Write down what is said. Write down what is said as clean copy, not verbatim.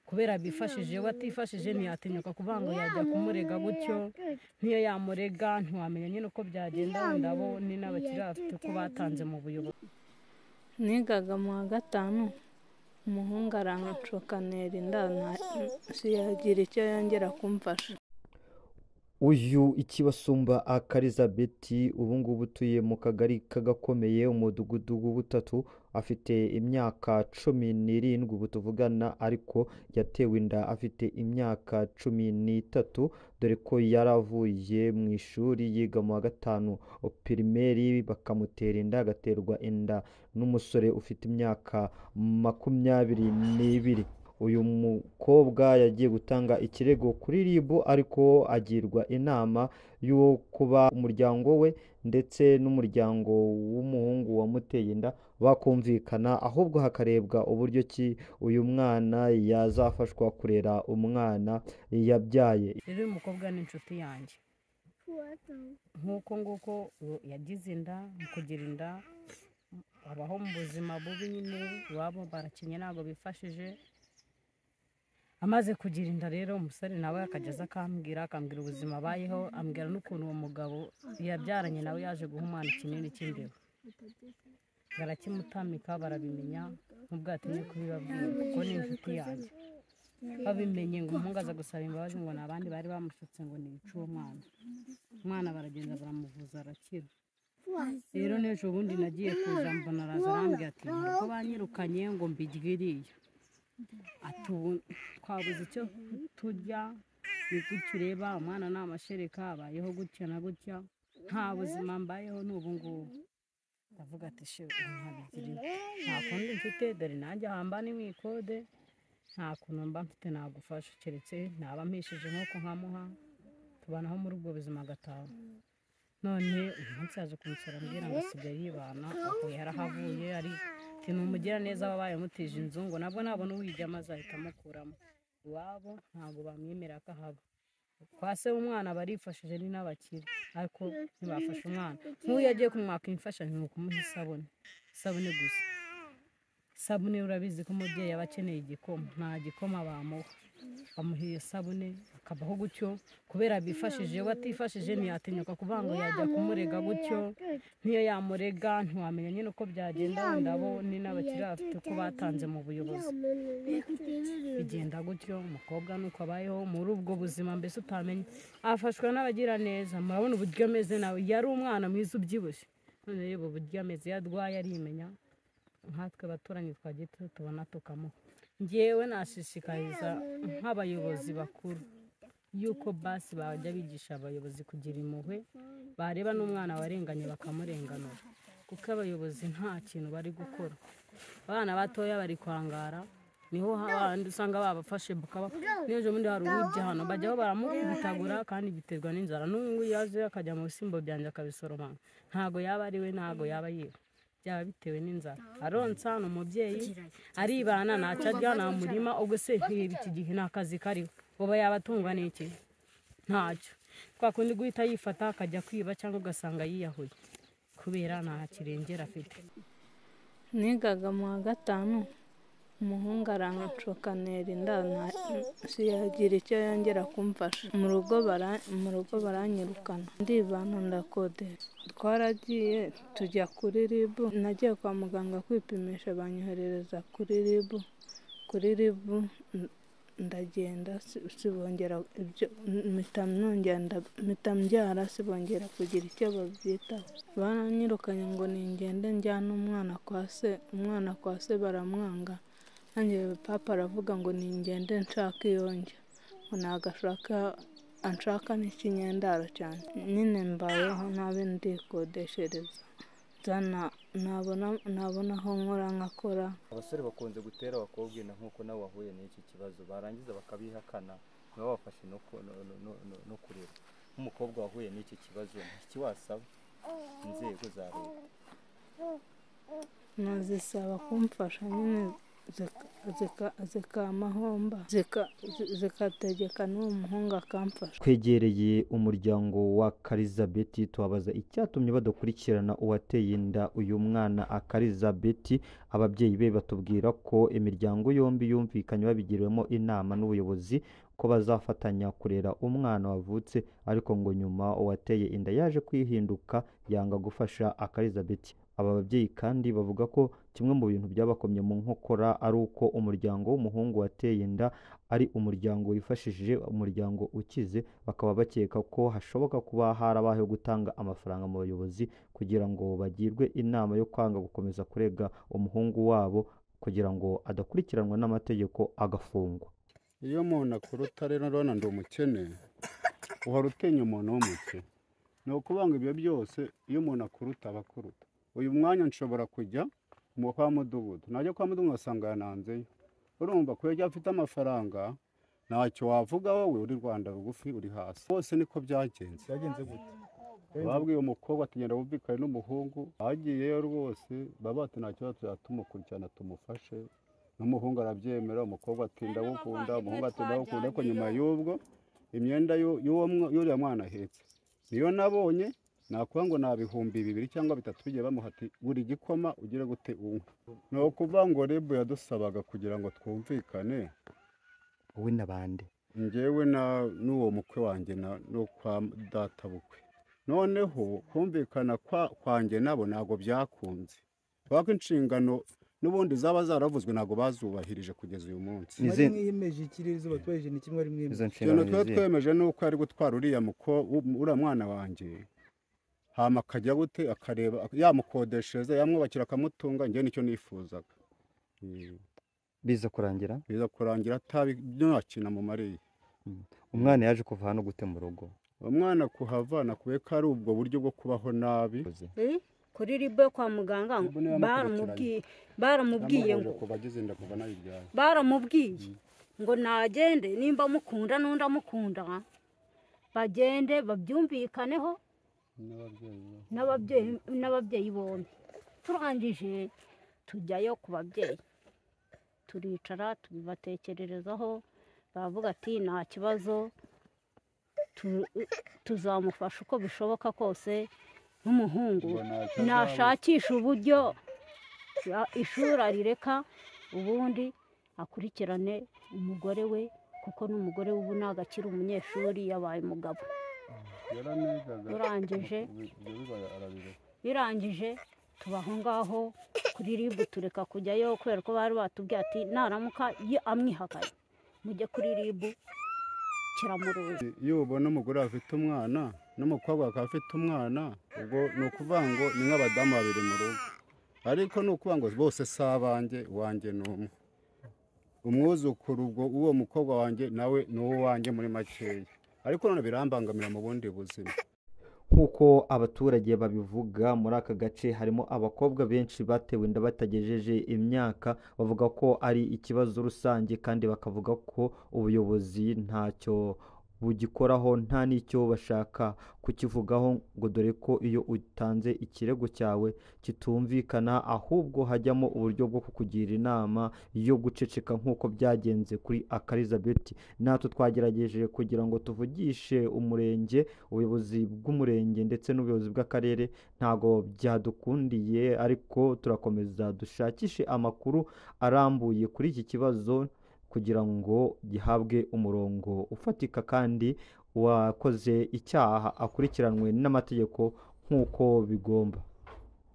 Kubera bifashije, we atifashije ntiyatinyuka kuvuga ngo yajya kumurega gutyo. Nk'iyo yamurega ntiwamenya nyine uko byagenda, wenda bo ni n'abakiriya bafite uko batanze mu buyobozi. Nigaga mu wa gatanu, umuhungu aranshukanira inda, siyagira icyo yongera kumfasha. Uyu Ikibasumba Akarizabeti ubu ngubu utuye mu kagari k'Agakomeye, umudugudu w'Ubutatu, afite imyaka 17 ubu tuvugana, ariko yatewe inda afite imyaka 13, dore ko yaravuye mu ishuri yiga mu wa gatanu pirimeri, bakamutera inda, agaterwa inda n'umusore ufite imyaka 22. Uyu mukobwa yagiye gutanga ikirego kuri RIB, ariko agirwa inama yo kuba umuryango we ndetse n'umuryango w'umuhungu wamuteye inda bakumvikana, ahubwo hakarebwa uburyo ki uyu mwana yazafashwa kurera umwana yabyaye. Rero uyu mukobwa ni inshuti yanjye, nk'uko nguko yagize inda, mu kugira inda abaho mu buzima bubi nyine, iwabo barakenye ntabwo bifashije. Amaze kugira inda rero umusore nawe akajya aza akambwira ubuzima abayeho, ambwira n'ukuntu uwo mugabo yabyaranye nawe yaje guha umwana ikinini cy'imbeba, barakimutamika barabimenya, nk'ubwo yatinye kubibabwira kuko ni inshuti yanjye. Babimenye ngo umuhungu aza gusaba imbabazi, ngo ni abandi bari bamushutse ngo nibice uwo mwana. Umwana baragenda baramuvuza arakira. Rero n'ejo bundi nagiye kuza mbona araza arambwira ati ko banyirukanye ngo mbirye iriya, ati ubu twabuze icyo turya, ni gutya ureba umwana ni amashereka, abayeho gutya na gutya, nta buzima mbayeho n'ubu ngubu. Ndavuga ati shewe ntabigira, nta kundi mfite, dore nanjye hamba ni mu ikode, nta kuntu mba mfite nagufasha, keretse naba mpishije nk'uko nkamuha, tubanaho muri ubwo buzima agataha. None uyu munsi yaje kumusura ambwira ngo asigaye yibana, aho yarahavuye ari ati ni umugiraneza wabaye amutije inzu, ngo nabwo nabona uwijyamo azahita amukuramo. Iwabo ntabwo bamwemera ko ahaba, kwa se w'umwana barifashije ni n'abakire, ariko ntibafashe umwana. Nk'uyu agiye kumwaka imfashanyo ni ukumuha isabune, isabune gusa. Isabune urabizi ko umubyeyi aba akeneye igikoma, nta gikoma bamuha, bamuha iyo sabune akabaho gutyo. Kubera bifashije, we atifashije ntiyatinyuka kuvuga ngo yajya kumurega gutyo. Nk'iyo yamurega ntiwamenya nyine uko byagenda, wenda bo ni n'abakiriya bafite uko batanze mu buyobozi. Bigenda gutyo, umukobwa nuko abayeho muri ubwo buzima mbese utamenya, afashwa n'abagira neza. Murabona uburyo ameze nawe, yari umwana mwiza ubyibushye, none reba uburyo ameze, iyo arwaye arimenya, nkatwe abaturanyi twagiye tubona tukamuha. Njyewe nashishikariza nk'abayobozi bakuru yuko basi bajya bigisha abayobozi kugira impuhwe, bareba n'umwana warenganye bakamurenganura, kuko abayobozi nta kintu bari gukora. Abana batoya bari kwangara, niho handi usanga babafashe bukaba. N'ejo bundi hari uwibye hano, bajyaho baramukubitagura kandi biterwa n'inzara. N'uyu nguyu yaje akajya mu bisimbo byanjye akabisoroma, ntago yaba ari we, ntago yaba yiwe, byaba bitewe n'inzara. Aronsa ni umubyeyi, aribana, ntacyo arya, nta murima, ubwo se iki gihe nta kazi kariho, uba yaba atungwa n'iki? Ntacyo. Kwa kundi guhita yifata akajya kwiba cyangwa ugasanga yiyahuye kubera nta kirengera afite. Nigaga mu wa gatanu, umuhungu aranshukanira inda, siyagira icyo yongera kumfasha. Mu rugo baranyirukana, ndibana ndakodesha. Twaragiye tujya kuri RIB, nagiye kwa muganga kwipimisha, banyoherereza kuri RIB. Kuri RIB ndagenda sibongera ibyo, mpita mbyara, sibongera kugira icyo babyitaho. Baranyirukanye ngo ningende njyane umwana kwa se, umwana kwa se baramwanga. Nanjye papa aravuga ngo ningende nshake iyo njya, ngo nagashaka anshaka n'ikinyendaro cyane. Nyine mbayeho nabi, ndikodeshereza, nabona aho nkora nkakora. Abasore bakunze gutera abakobwa inda nk'uko nawe wahuye n'iki kibazo, barangiza bakabihakana, ntibabafashe no kurera. Nk'umukobwa wahuye n'iki kibazo, iki wasaba inzego za leta? Nazisaba kumfasha nyine zikamahomba zikategeka n'uwo muhungu akamfasha. Twegereye umuryango wa Karizabeti tubabaza icyatumye badakurikirana uwateye inda uyu mwana Akarizabeti. Ababyeyi be batubwira ko imiryango yombi yumvikanye babigiriwemo inama n'ubuyobozi ko bazafatanya kurera umwana wavutse, ariko ngo nyuma uwateye inda yaje kwihinduka yanga gufasha Akarizabeti. Aba babyeyi kandi bavuga ko kimwe mu bintu byabakomye mu nkokora ari uko umuryango w'umuhungu wateye inda ari umuryango wifashishije umuryango ukize, bakaba bakeka ko hashoboka kuba harabayeho gutanga amafaranga mu bayobozi kugira ngo bagirwe inama yo kwanga gukomeza kurega umuhungu wabo kugira ngo adakurikiranwa n'amategeko agafungwa. Iyo umuntu akuruta rero urabona ndi umukene, uhora utinya umuntu w'umukene. Ni ukuvuga ngo ibyo byose iyo umuntu akuruta aba akuruta. Uyu mwanya nshobora kujya mu kwa mudugudu, najya kwa mudugudu ngasanga yananzeyo. Urumva ko iyo afite amafaranga ntacyo wavuga, wowe uri Rwanda rugufi uri hasi. Bose niko byagenze. Byagenze gute? Babwiye umukobwa ati genda wumvikane n'umuhungu, agiyeyo rwose baba bati nta kibazo tuzatumukurikirana tumufashe. N'umuhungu arabyemera, umukobwa ati ndagukunda, umuhungu ati ndagukunda. Ariko nyuma y'ubwo imyenda y'uriya mwana ahetse niyo nabonye, nakuba ngo na 2000 cyangwa 3000 bigiye bamuha ati buri gikoma ugire gute unywe. Ni ukuvuga ngo RIB yadusabaga kugira ngo twumvikane. Wowe n'abandi? Njyewe n'uwo mukwe wanjye no kwa databukwe. Noneho kumvikana kwanjye nabo ntabwo byakunze, kubera inshingano n'ubundi zaba zaravuzwe ntabwo bazubahirije kugeza uyu munsi. Mwari mwiyemeje ikirere izuba twaje ni kimwe ari mwiyemeje. Ikintu twe twemeje ni uko ari gutwara uriya mwana wanjye, hama akajya gute akareba yamukodeshereza yamwubakira akamutunga. Njye nicyo nifuzaga. Biza kurangira? Biza kurangira atabi mu mariye. Umwana yaje kuva hano gute mu rugo? Umwana kuhava nakuye ko ari ubwo buryo bwo kubaho nabi. Kuri RIB kwa muganga baramubwiye ngo baramubwiye ngo nagende nimba mukunda n'undi amukunda bagende babyumvikaneho n'ababyeyi bombi. Turangije tujyayo ku babyeyi, turicara tubibatekererezaho, baravuga ati nta kibazo tuzamufasha uko bishoboka kose, n'umuhungu nashakisha uburyo ishuri arireka ubundi akurikirane umugore we, kuko n'umugore we ubu ntabwo akiri umunyeshuri yabaye umugabo. Birangije tubaho ngaho kuri RIB tureka kujyayo kubera ko bari batubwiye ati naramuka amwihakanye mujye kuri RIB kiramuruzi. Iyo ubona umugore afite umwana n'umukobwa akaba afite umwana, ubwo ni ukuvuga ngo ni nk'abadamu babiri mu rugo, ariko ni ukuvuga ngo bose si abanjye, uwanjye ni umwe. Umwuzukuru ubwo uwo mukobwa wanjye nawe ni uwanjye muri makeya, ariko none birambangamira mu bundi buzima. Nk'uko abaturage babivuga, muri aka gace harimo abakobwa benshi batewe inda batagejeje imyaka, bavuga ko ari ikibazo rusange kandi bakavuga ko ubuyobozi ntacyo bugikoraho nta n'icyo bashaka kukivugaho, ngo dore ko iyo utanze ikirego cyawe kitumvikana ahubwo hajyamo uburyo bwo kukugira inama yo guceceka nk'uko byagenze kuri Akarizabeti. Natwe twagerageje kugira ngo tuvugishe umurenge, ubuyobozi bw'umurenge ndetse n'ubuyobozi bw'akarere, ntago byadukundiye, ariko turakomeza dushakishe amakuru arambuye kuri iki kibazo kugira ngo gihabwe umurongo ufatika kandi uwakoze icyaha akurikiranwe n'amategeko nk'uko bigomba.